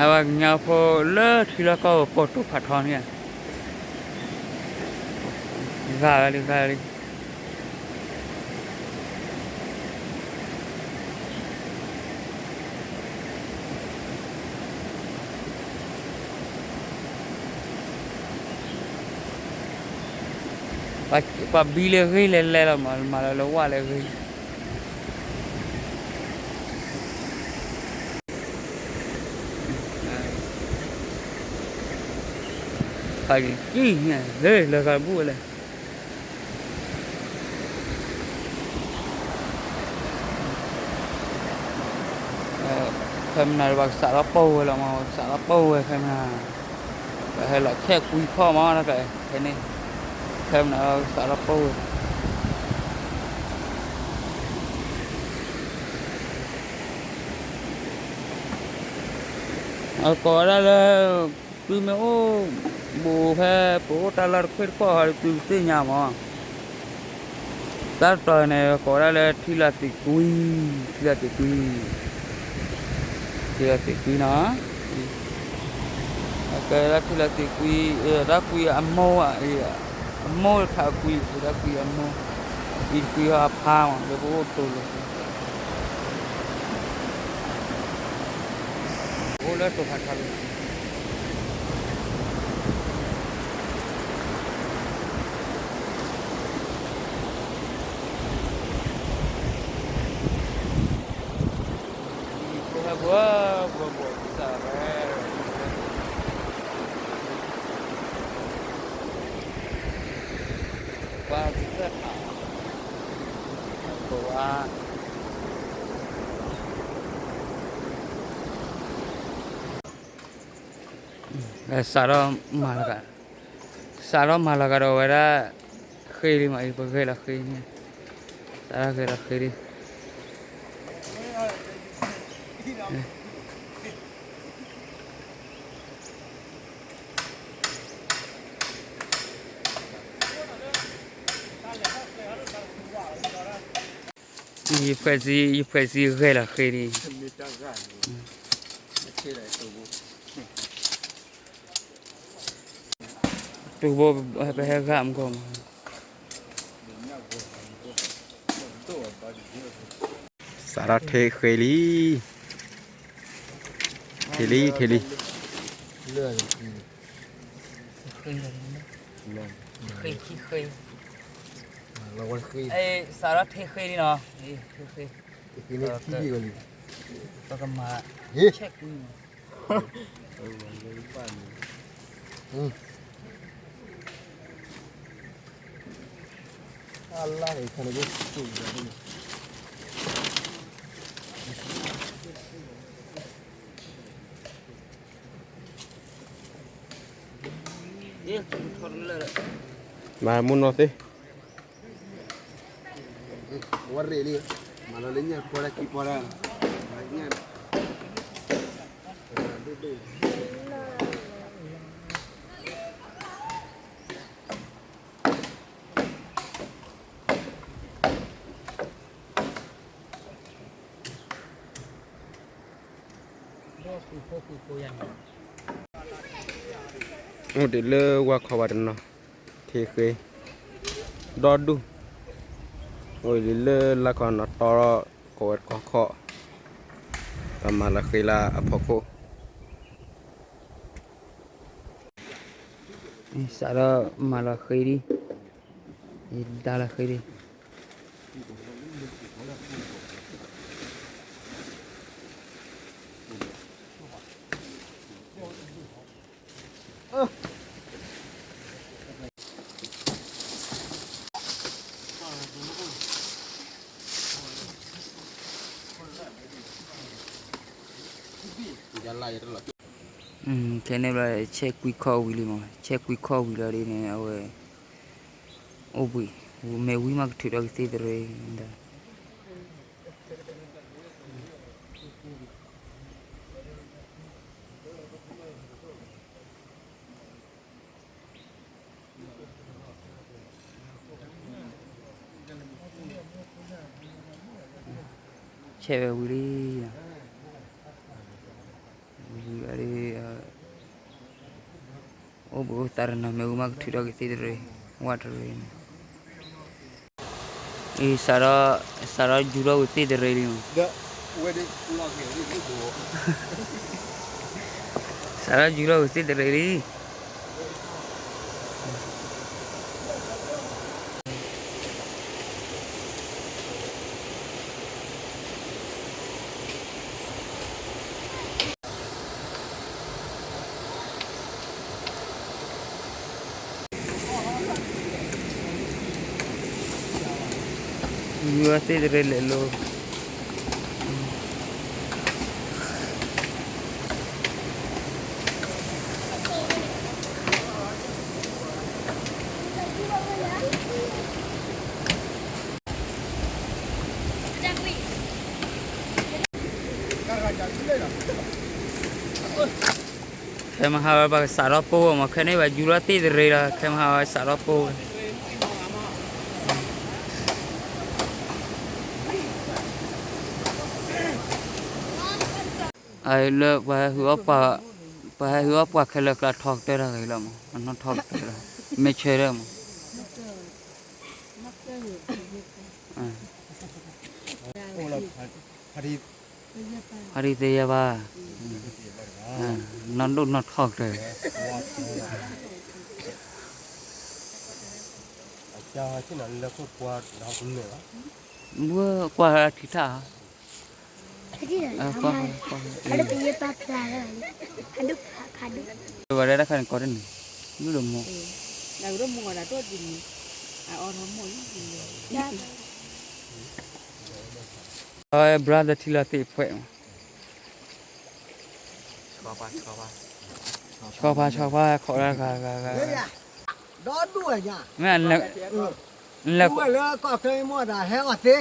အဝဲကညီဖိလၢထံလီၢ်ကီၢ်ပှၤပိာ်တိာ်ဖးထီန့ၣ်ဧါ, ဂၤလံ ဂၤလံ. ပှၤဘံလၢဂ့ၢ်လဲၤလဲၤလီၤမး မၤလၢလၢဝၣ်လၢဂ့ၢ်. ဖးကံၢ်ညါ ဟဲလၢဂၤဘူၣ်ဝဲလဲၣ်. ဖဲမနၤပှၤကစးထီၣ်ပိၢ်ဝဲလီၤမး ပှၤကစးထီၣ်ပိၢ်ဝဲဖဲမနၤ, ပှၤဟဲလီၤဆဲးကွံခီၣ်မးတၢ်ဖဲန့ၣ်, ဖဲမနၤပှၤကစးထီၣ်ပိၢ်ဝဲ အကိးဝဲဒၣ်လၢ သုမ့ၢ်အိၣ်ဘူးဖဲ ပအိၣ်တၢ်လီၢ်တခွ့ၣ်တခီၣ်ဟီဒီး သုကသ့ၣ်ညါမး. တၢ်တတီၤန့ၣ် ကိးဝဲဒၣ်လၢထံလီၤသံးကွံ, ထံလီၤသံးကွံ, ထံလီၤသံးကွံနီၤ, အကဲဒၣ်ထံလီၤသံးကွံ, တၢ်ကွံအမိၢ်, အမိၢ်ထးကွံ, တၢ်ကွံအမိၢ်, အံၤတကွံအဖါမး လၢပအိၣ်တိၤလီၤ. အိၣ်လၢတိၤဖးထီလီၤ. စးထီၣ်မၤလီၤကဒီး, စးထီၣ်မၤလီၤကဒီးဝဲဒၣ် ဃ့လံမး အံၤပဂဲၤလီၤဃ့န့ၣ်, စးထီၣ်ဂဲၤလီၤဃ့လံ. ယဖှဲးစံ, ယဖှဲးစံဂဲၤလီၤဃ့လံ. တိၢ်ဘိ ပဟဲဂၤမုၢ်ဂီၢ်မး, စးထီၣ်ထ့ဃ့လံ, ထ့လံ ထ့လံ. စးထီၣ်ထ့ဃ့လံနီၤ, ပကမၤဆဲးကွံမး. မၤမူနီၢ်သ့ ဝဲရ့ၣ်လံ, မၤလီၤလၢညၣ်ပီၢ်ဒၣ်ကံပီၢ်ဒၣ်, ညၣ် အိၣ်ဒံးလၢဝါခီဝါတနီၤ, ထ့ဃ့ ဒီဒူၣ်, အိၣ်ဒံးလၢလါခီနီၤတီထီၣ် ကိးဝဲတကီၢ်ခီၣ်, ပမၤလီၤဃ့လၢအဖီခိၣ်. စးထီၣ်မၤလီၤဃ့လံ, ယဒါလီၤဃ့လံ. ခဲန့ၣ်ဘျီ ဆဲးကွံခီၣ်ဝံၤလံမး, ဆဲးကွံခီၣ်ဝံၤလီၤဒ်န့ၣ် အဝဲ အိၣ်ဘှံး, မ့ၢ်ဝံမးကထုးဒီးကသ့ၣ်တရံးဒီး ဆဲးဝဲဝံၤလံ, ဝံၤလီၤဒ် ပအိၣ်သးတနီၤမ့ၢ်အူမးကထုးထီၣ်က့ၤသ့ၣ်တရံး, ဝၣ်တရံးန့ၣ်, အံၤစးထီၣ်, စးထီၣ်ယူၤထီၣ်ဝံၤသ့ၣ်တရံးလံမး, စးထီၣ်ယူၤထီၣ်ဝံၤသ့ၣ်တရံးလံ. ယူၤသ့ၣ်တရံးလဲၤလိၤ, ခဲမုၢ်ဟါဝဲ ပှၤကစးထီၣ်ပိၢ်ဝဲမး, ခဲန့ၣ်ဘၣ်ယူၤလီၤသ့ၣ်တရံးလီၤ, ခဲမုၢ်ဟါဝဲစးထီၣ်ပိၢ်ဝဲ လၢပှၤဟဲဟုၣ်အီၣ်ပှၤ, ပှၤဟဲဟုၣ်အီၣ်ပှၤခဲလၢာ်ကျါထီကတၢၢ်တၢ်ဂ့ၤလီၤမး, အနီၢ်ထီကတၢၢ်လီၤ, မ့ၢ်ဆၢထၢၣ်မး. ဖါတံၢ်သ့ယဲၢ်ဘၣ်, နီၢ်ဒိၣ်နီၢ်ထီကတၢၢ်, ဘၣ်ကွၢ်ထံထၣ်, ကွၢ်, ဝဲဒၣ်တၢ်ခါန့ၣ်ကီတန့ၣ်, ဒိၣ်ဒိၣ်မး, အဝဲ brother ထံလီၤသ့ၣ်ဖှဲးမး, ဆီဖါဆီဖါ, ဆီဖါဆီဖါ, ခိးဒၣ်ဂၤဂၤဂၤ, ဒီဒူၣ်ညါ, မ့ၢ်လဲၤ, ဝဲလၢကီၢ်ချၢမ့ၢ်တၢ်ဟဲအီၣ်သ့,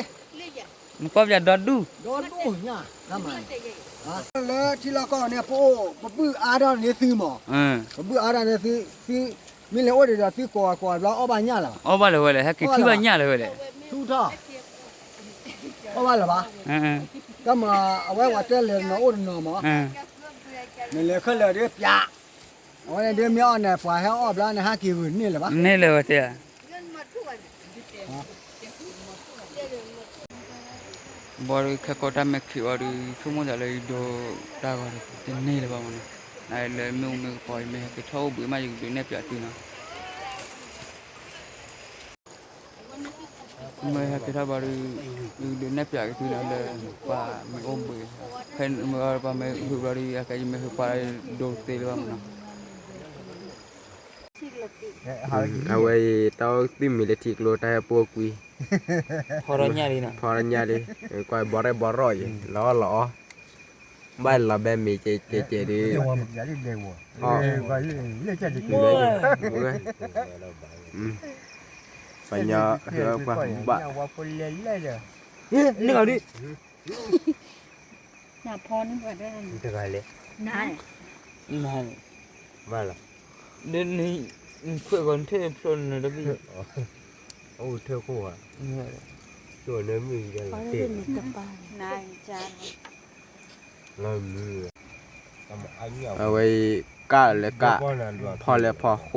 နကွၢ်ပျးဒီဒူၣ်, ဒီဒူၣ်ညါ, လၢထံလီၢ်ကီၢ်န့ၣ် ပအိၣ်ပဘုၣ်အါထီၣ်န့ၢ်သုမး, ပဘုၣ်အါထီၣ်န့ၢ်သု, သုမ့ၢ်လဲၤအိၣ်ဒံးဒီးသုကိးကိးဘျီအီၣ်ဘၣ်ညၣ်လၢၤဘၣ်, အီၣ်ဘၣ်လၢၤဝဲလဲၣ်, ဟဲက့ၤထံၣ်ဘၣ်ညၣ်လၢၤဝဲလဲၣ်, ထူထီၣ်, အီၣ်ဘၣ်လၢၤဘၣ်, တၢ်မၤအဝဲပှၤတဲလဲၤတနီၤအိၣ်တနီၤမး, မ့ၢ်လဲၤခဲလၢာ်ဒ်ပျး, အဝဲန့ၣ်ဒ်မ့ၢ်အီၣ်န့ၣ် ပှၤဟဲအီၣ်ဘျီန့ၣ် ဟဲက့ၤဂုာ်န့ၢ်လၢၤဘၣ်, န့ၢ်လၢၤဝဲတဲ ဘီဒုးခဲကိးတၢ်မဲာ်ခံးအီၤဒုး ဆိကမိၣ်သးလၢယဒိတၢ်ဂီၤတန့ၢ်လၢၤဘၣ်မးနီၤ, နလၢမ့ၣ်အူမ့ၢ်ကပီၤ ယမ့ၢ်ဟဲက့ၤထီၣ်အိၣ်ဘှံးမး ယကဒုးနဲၣ်ပၠးသုနီၤ, မ့ၢ်ဟဲက့ၤထီၣ်ဘျီဒုး ယကဒုးနဲၣ်ပၠးက့ၤသုနီၤ လၢပှၤမ့ၢ်အိၣ်ဘှံး, ဖဲမ့ၢ်အီၤပှၤမ့ၢ်ဟုၣ်ဘျီဒုး ယကဲယမ့ၢ်ဟုၣ်ပှၤဒိတသ့လၢၤဘၣ်မးနီၤ. အဝဲအံၤ တၢ်အိၣ်သံၣ်မံၤလၢထံကျိ တၢ်ဟဲပိာ်ကွံာ်, ဖီညၣ်လံ, ကွၢ်ဘီရဲၣ်ဘီရီၣ်အံၤ လီၤအီၣ်လီၤအီ, ဘၣ်လီၤဘဲမ့ၤကဲကဲကဲဒုး, ပှၤညီဟဲပှၤဘၣ်, န့ၣ်ဂၤဒုး နဖီန့ၣ်ပှၤတဂၤလဲၣ်, န, န, ဘၣ်လီၤ, နခွဲးဂီၤနထၢၣ်ဖျိနတဘ့ၣ်, အိၣ်ထၢၣ်ခိၣ်ဧါ, နမ့ၢ်တပၢ်, အဝဲအံၤ ကၣ်လၢကၣ်, ဖီလၢဖီ, ဃိလၢဃိလီၤနီ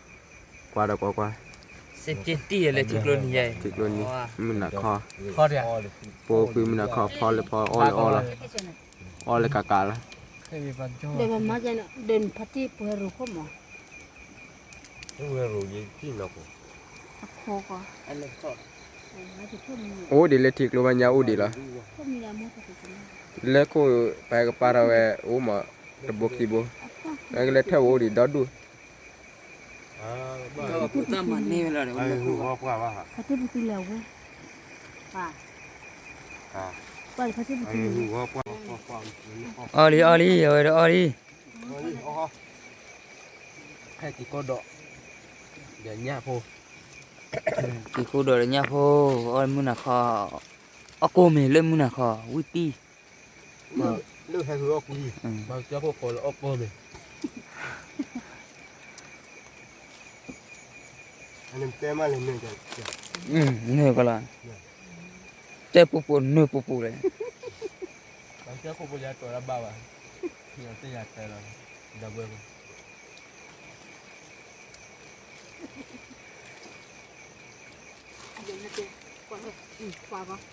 ၤ, ကွၢ်ဒီးကွၢ်ကွၢ်, ထံကျိနံၤ, မုၢ်နၤခီ, ပိာ်ကွံာ်မုၢ်နၤခီ, ဖီလၢဖီ, အီၣ်လၢအီၣ်လီၤ, အီၣ်လၢကးကးလီၤ. အိၣ်ဒံးလၢထံကျိဘၣ်ညါအိၣ်ဒံးလီၤ, လၢခိၣ်ပကပာ်ထီၣ်ဝဲအိၣ်မး, တဘိခံဘိ, ကလဲၤထၢၣ်ဝဲအိၣ်ဒံးဒီဒူၣ်, အီၣ်လံအီၣ်လံ အဝဲဒၣ်အီၣ်လံ, ဟဲက့ၤကိၢ်ဒီး, ဒီးညၣ်ဖိ, က့ၤကိၢ်ဒီးဒီးညၣ်ဖိ, အီၣ်မုၢ်နၤခီ, အီၣ်ကိၢ်မ့ၤလၢမုၢ်နၤခီ, ဝံၣ်တံၢ်, လၢဟဲဃုအီၣ်ကွံ, ဘၣ်ကၠီဖိဃီလၢအီၣ်ကိၢ်မ့ၤ နၢ်ကလီၤ, တဲပူပူနၢ်ပူပူလဲၣ်, တဲခိၣ်ဖိယါတီၤလၢဘၣ်ဘၣ်, ယတဲယၤတဲလီၤ, ဒီးဘှဲဘၣ်,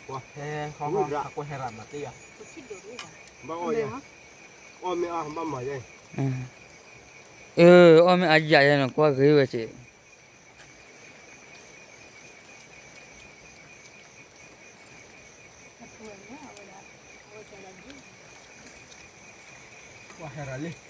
ဟဲ ဟဲ ဟဲ ကွၢ်ဟဲရၤမၤတ့ၢ်ယၤ, ဘၣ်အီၣ်ယၤ, အီၣ်မ့ၢ်အါဘၣ်မၤယဲ, အၢ အီၣ်မ့ၢ်အါယၤယဲနီၤ ကွၢ်ဂ့ၤဝဲက့ၤ, ကွၢ်ဟဲရၤလံ,